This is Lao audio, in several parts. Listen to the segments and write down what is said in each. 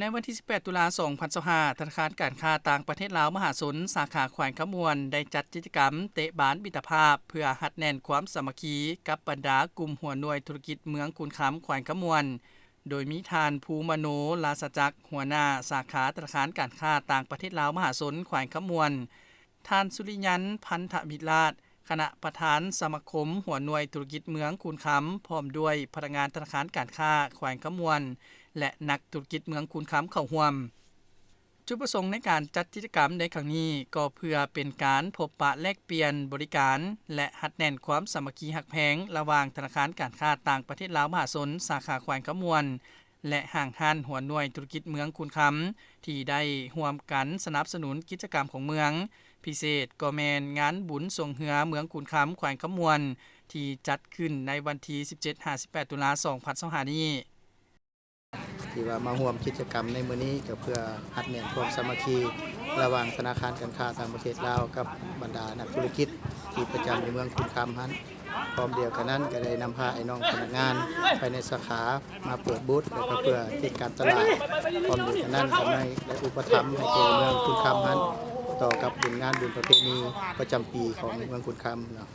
ໃນວັນທີສິບແປດ ຕຸລາ ສອງພັນຊາວຫ້າ ທະນາຄານການຄ້າຕ່າງປະເທດລາວມະຫາຊົນ ສາຂາແຂວງຄຳມ່ວນ ໄດ້ຈັດກິດຈະກຳເຕະບານມິດຕະພາບ ເພື່ອຮັດແໜ້ນຄວາມສາມັກຄີກັບບັນດາກຸ່ມຫົວໜ່ວຍທຸລະກິດເມືອງຄູນຄຳ ແຂວງຄຳມ່ວນ, ໂດຍມີທ່ານ ພູມະໂນ ລາຊະຈັກ ຫົວໜ້າສາຂາທະນາຄານການຄ້າຕ່າງປະເທດລາວມະຫາຊົນ ແຂວງຄຳມ່ວນ, ທ່ານ ສຸລິຍັນ ພັນທະວິລາດ ຄະນະປະທານສະມາຄົມຫົວໜ່ວຍທຸລະກິດເມືອງຄູນຄຳ ພ້ອມດ້ວຍພະນັກງານທະນາຄານການຄ້າແຂວງຄຳມ່ວນ ແລະ ນັກທຸລະກິດເມືອງຄູນຄຳເຂົ້າຮ່ວມ. ຈຸດປະສົງໃນການຈັດກິດຈະກຳໃນຄັ້ງນີ້ ກໍເພື່ອເປັນການພົບປະແລກປ່ຽນບໍລິການ ແລະ ຮັດແໜ້ນຄວາມສາມັກຄີຮັກແພງລະຫວ່າງທະນາຄານການຄ້າຕ່າງປະເທດລາວມະຫາຊົນ ສາຂາແຂວງຄຳມ່ວນ ແລະ ຫ້າງຮ້ານຫົວໜ່ວຍທຸລະກິດເມືອງຄູນຄຳ ທີ່ໄດ້ຮ່ວມກັນສະໜັບສະໜູນກິດຈະກຳຂອງເມືອງ, ພິເສດກໍແມ່ນງານບຸນຊ່ວງເຮືອເມືອງຄູນຄຳ ແຂວງຄຳມ່ວນ ທີ່ຈັດຂຶ້ນໃນວັນທີສິບເຈັດ ຫາ ສິບແປດ ຕຸລາ ສອງພັນຊາວຫ້ານີ້. ທີ່ວ່າມາຮ່ວມກິດຈະກຳໃນມື້ນີ້ ກໍເພື່ອຮັດແໜ້ນຄວາມສາມັກຄີລະຫວ່າງທະນາຄານການຄ້າຕ່າງປະເທດລາວກັບບັນດານັກທຸລະກິດທີ່ປະຈຳຢູ່ເມືອງຄູນຄຳຫັ້ນ. ພ້ອມດຽວກັນນັ້ນກໍໄດ້ນຳພາອ້າຍນ້ອງພະນັກງານພາຍໃນສາຂາມາເປີດບູດ ແລ້ວກໍເພື່ອເຮັດການຕະຫຼາດ. ພ້ອມດຽວກັນນັ້ນກໍໄດ້ ໄດ້ອຸປະຖຳໃຫ້ແກ່ເມືອງຄູນຄຳຫັ້ນ ຕໍ່ກັບບຸນງານບຸນປະເພນີປະຈຳປີຂອງເມືອງຄູນຄຳເນາະ.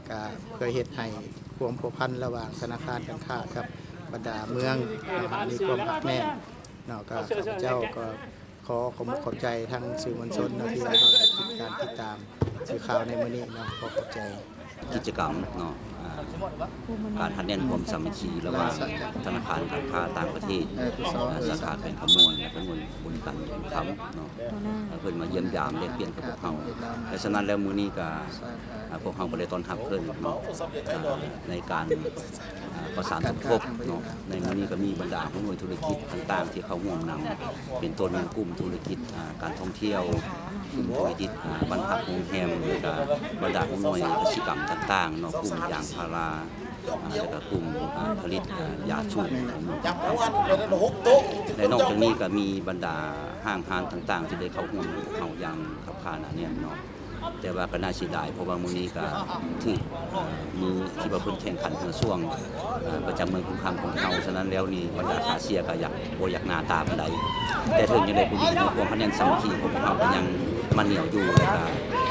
ກະເພື່ອເຮັດໃຫ້ຄວາມພົວພັນລະຫວ່າງທະນາຄານການຄ້າກັບບັນດາເມືອງເນາະ ໃຫ້ມີຄວາມຮັກແໜ້ນເນາະ. ກໍຂ້າພະເຈົ້າກໍ ຂໍຂອບອົກຂອບໃຈທາງສື່ມວນຊົນເນາະ ທີ່ວ່າໄດ້ຕິດ ການຕິດຕາມສື່ຂ່າວໃນມື້ນີ້ເນາະ. ຂໍຂອບໃຈ. ກິດຈະກຳເນາະ ອ່າ ການຮັດແໜ້ນຄວາມສາມັກຄີລະຫວ່າງທະນາຄານການຄ້າຕ່າງປະເທດ ເອີ ສາຂາແຂວງຄຳມ່ວນ ແລະ ກະເງິນບໍລິການເງິນຄຳເນາະ ເພິ່ນມາຢ້ຽມຢາມແລກປ່ຽນກັບພວກເຮົາ. ແລະ ສະນັ້ນແລ້ວ ມື້ນີ້ກະ ອ່າ ພວກເຮົາກໍໄດ້ຕ້ອນຮັບເພິ່ນເນາະ ອ່າ ໃນການ ອ່າ ປະສານສົມທົບເນາະ. ໃນມື້ນີ້ກໍມີບັນດາຫົວໜ່ວຍທຸລະກິດຕ່າງໆ ທີ່ເຂົ້າຮ່ວມນຳ ເປັນຕົ້ນແມ່ນກຸ່ມທຸລະກິດ ອ່າ ການທ່ອງທ່ຽວ, ກຸ່ມທຸລະກິດ ອ່າ ບ້ານພັກໂຮງແຮມ ແລ້ວກະບັນດາຫົວໜ່ວຍກະສິກຳຕ່າງໆເນາະ, ກຸ່ມຢາງພາລາ ອ່າ ແລ້ວກະກຸ່ມ ອ່າ ຜະລິດ ອ່າ ຢາສູບຂອງເມືອງ. ແລະ ນອກຈາກນີ້ກະມີບັນດາຫ້າງຮ້ານຕ່າງໆ ທີ່ໄດ້ເຂົ້າຮ່ວມນຳພວກເຮົາຢ່າງຄັບຄາໜາແໜ້ນເນາະ. ແຕ່ວ່າກໍໜ້າເສຍດາຍ ເພາະວ່າມື້ນີ້ກໍຖືກ ເອີ ມື້ທີ່ວ່າເພິ່ນແຂ່ງຂັນເຮືອຊ່ວງ ເອີ ປະຈຳເມືອງຄູນຄຳຂອງເຮົາ. ສະນັ້ນແລ້ວນີ້ ບັນດາກາເຊຍກໍຢາກ ບໍ່ຢາກໜ້າຕາປານໃດ. ແຕ່ເຖິງຈັ່ງໃດກໍດີ ໃນຄວາມຮັກແໜ້ນສາມັກຄີຂອງພວກເຮົາກໍຍັງໝັ້ນໜຽວຢູ່ ແລ້ວກໍ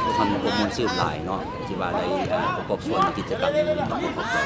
ພວກເຮົາມີຄວາມມ່ວນຊື່ນຫຼາຍເນາະ ທີ່ວ່າໄດ້ ເອີ ປະກອບສ່ວນໃນກິດຈະກຳໃນມື້ນີ້. ກໍຂໍຂອບໃຈ.